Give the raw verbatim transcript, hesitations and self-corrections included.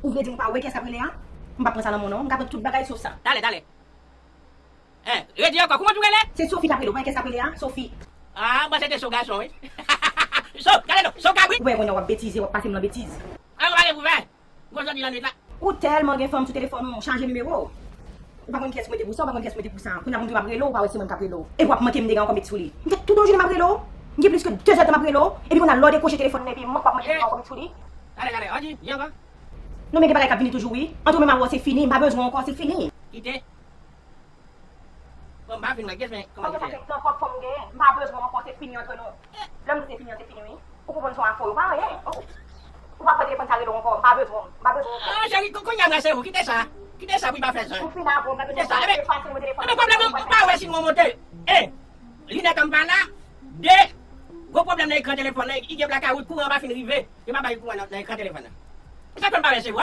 Ou vle di m pa wè kiyès k ap rele a? M pa pran sa nan men w non. M ka pran tout bagay sof sa. Talè, talè. Hein, redi ankò, kouman w rele? Se Sophie k ap rele w, pa kiyès k ap rele a? Sophie. Ah, mwen se te so gason, wi. So, gade non, so kabrit. Ou wè kounye a w ap betize, w ap pase m nan betiz. Ah, ou pa gen pou fè. Gwo jodi lannwit la. Ou tèlman gen fanm sou telefòn ou, chanje nimewo w. Ou pa konn kiyès ou mete pou sa, ou pa konn kiyès ou mete pou sa. Kounye a pou m di w m ap rele w, ou pa wè se mwen k ap rele w. Epi w ap manke m de gen ankò met sou li. M fè tout yon jounen m ap rele w. M gen plis ke de zèdtan m ap rele w. Epi kounye a lè w dekwoche telefòn nan epi m manke w ap manke de gen ankò met sou li. Talè, talè, Andy, vin ankò. Nou men gen bagay k ap vini toujou wi. Antre w menm avè w se fini, m pa bezwen w ankò, se fini. Kite. Bon, m pa fin wè, guess men kòman ki fè. Sa se tan twòp fanm ou genyen. M pa bezwen w ankò, se fini antre nou. Lè m di se fini an, se fini wi. Ou konprann se yon afè w, pa anyen. Ou pa pran telefòn sa rele w ankò, m pa bezwen w. M pa bezwen w ankò. Ah, cheri, kounye a m rase ou, kite sa. Kite sa pou l pa fè zan. M fin avè w, m pa bezwen w ankò. Kite sa, e pa se yon telefòn. Enben pwoblèm nan, m pa wè si nou remonte. E, linèt an m pa la. De, gwo pwoblèm nan ekran telefòn nan, li gen blakawout, kouran an pa fin rive. Yo pa bay kouran nan, nan ekran telefòn nan. Sa fè m pa wè se ou.